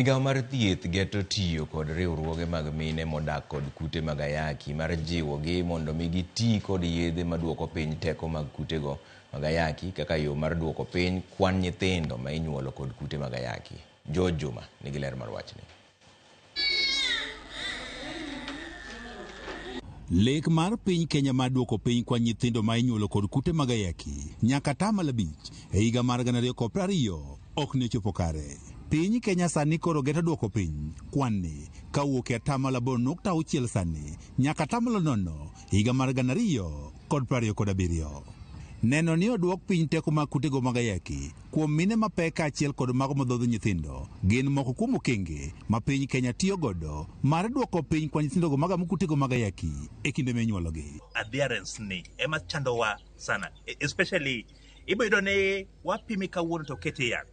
Migawo mar thieth geto tiyo kod riwruoge mag mine modak kod kute mag ayaki mar jiwogi mondo mi giti kod yedhe maduoko piny teko mag kutego mag ayaki kaka yo mar duoko piny kwan nyithindo ma inyuolo kod kute mag ayaki. George Juma nigi ler mar wachni. Lek mar piny Kenya mar duoko piny kwan nyithindo ma inyuolo kod kute mag ayaki nyaka 5% e higa mar 2020 ok ne ochopo kare. Piny Kenya sani koro geto duoko piny kwan-ni kawuok e 8.6 sani nyaka 0% higa mar 2027. Neno ni oduok piny teko mag kutego mag ayaki kuom mine mapek kaachiel kod mago madhodho nyithindo gin moko kuom okenge ma piny Kenya tiyo godo mar duoko piny kwan nyithindogo magamo kutego mag ayaki e kinde ma inyuologi. Adherence ni ema chandowa sana, especially ibo yudo ni wapimi kawuono to okete yath,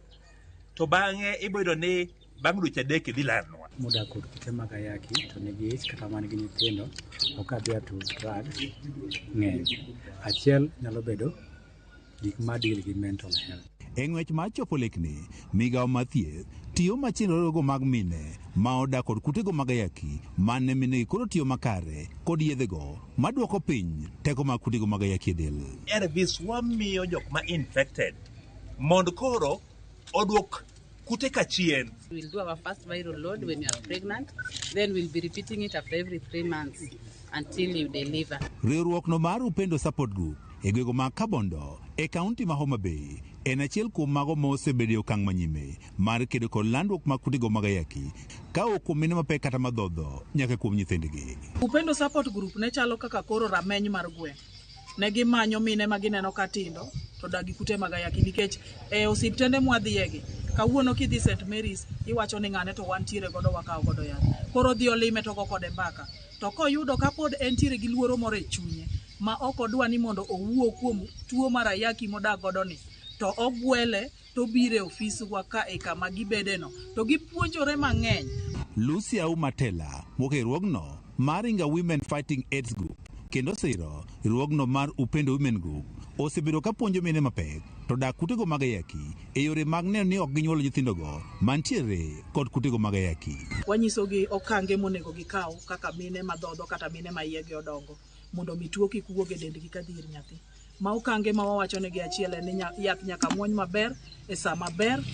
to bang'e ibo yudo ni bang' dweche 3 idhi lalnwa. Modak kod kute mag ayaki to nigi ich kata man gi nyithindo ok adhere to drugs ng'eny. Achiel nyalo bedo gik ma deal gi mental health. E ng'wech mar chopo lekni, migawo mar thieth tiyo machiegni riwruoge mag mine ma odak kod kutego mag ayaki mane minegi koro tiyo makare kod yedhego maduoko piny teko mag kutego mag ayaki e del. ARVs wamiyo jok ma infected mondo koro oduok kute ka chien. We'll do our first viral load when you are pregnant, then we'll be repeating it after every 3 months until you deliver. Riwruok no mar Upendo Support Group e gwego mag Kabondo e kaunti ma Homa Bay en achiel kuom mago ma osebedo e okang' manyime mar kedo kod landruok mag kutego mag ayaki ka ok kuom mine mapek kata madhodho nyaka kuom nyithindgi. Upendo Support Group ne chalo kaka koro rameny mar gweng'. Ne gimanyo mine ma gineno ka tindo to dak gi kute mag ayaki nikech e osiptende mwadhiyegi kawuono kidhi St Mary's iwacho ni ng'ane to wantiere godo wakawo godo yath. Koro odhi olime to ogo kode mbaka. To koyudo kapod entiere gi luoro moro e chunye ma ok odwa ni mondo owuo kuom tuo mar ayaki modak godo ni, to ogwele to obiro e ofiswa ka e kama gibedeno to gipuonjore mang'eny. Lucy Auma Tela wuok e riwruogno mar Inga Women Fighting AIDS Group kendo siro riwruogno mar Upendo Women Group osebedo ka puonjo mine mapek to dak kutego mag ayaki e yore mag neno ni ok ginyuolo nyithindogo mantiere kod kutego mag ayaki. Wanyisogi okange monego gikaw kaka mine madhodho kata mine ma iyegi odongo mondo mi tuo kik wuog e dendgi kadhi ir nyathi. Ma okange ma wawachonegi achiel en ni yath nyaka muony maber e sa maber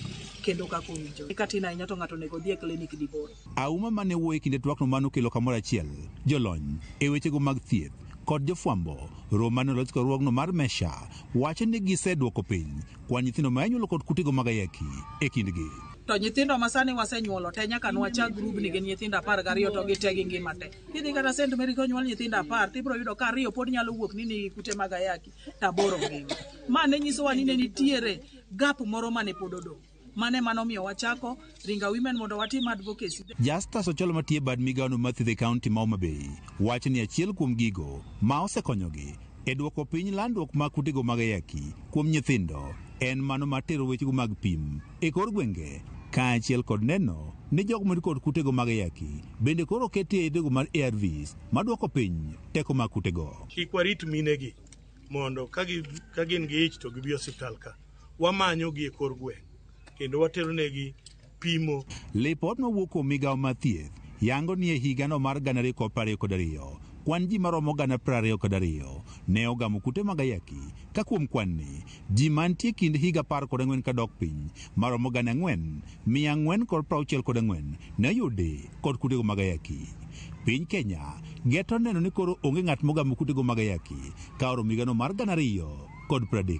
kendo kaka owinjore. Ka tin ahinya to ng'ato onego odhi e klinik diboro. Auma mane wuoyo e kinde twakno mane okelo kamoro achiel jolony e wechego mag thieth kod jofwambo romo mane olos kod riwruogno mar Mesha wacho ni giseduoko piny kwan nyithindo ma inyuolo kod kutego mag ayaki e kindgi. To nyithindo ma sani wasenyuolo te nyaka nwachak grubni gin nyithindo 12 to gite gi ngima te. Kidhi kata St Mary konyuol nyithindo 10 tibiro yudo ka 2 pod nyalo wuok ni nigi kute mag ayaki to 8 ngima. Ma ne nyisowa ni ne nitiere gap moro mane pod odong'. Mane manomiyo wachako Ringa Women mondo watim advocacy. Justus Ochola matiyo e bad migawono mar thieth e kaunti ma Homa Bay wacho ni achiel kuom gigo ma osekonyogi e duoko piny landruok mag kutego mag ayaki kuom nyithindo en mano mar tero wechego mag pim e kor gwenge kaachiel kod neno ni jogo man kod kutego mag ayaki bende koro oketi e yedhego mar ARVs maduoko piny teko mag kutego. Kik warit minegi mondo ka gin gi ich to gibi osiptal ka. Wamanyo gi e kor gweng' kendo watero negi pimo. Lipot mawuok kuom migawo mar thieth yango ni e higano mar 2022 kwan ji maromo 22,000 ne ogamo kute mag ayaki ka kuom kwan ni ji mantie kind higa 14 kadok piny maromo 4,464 ne oyudi kod kutego mag ayaki. Piny Kenya geto neno ni koro onge ng'at mogamo kutego mag ayaki ka oromo higano mar 2030.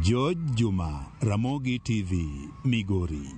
George Juma, Ramogi TV, Migori.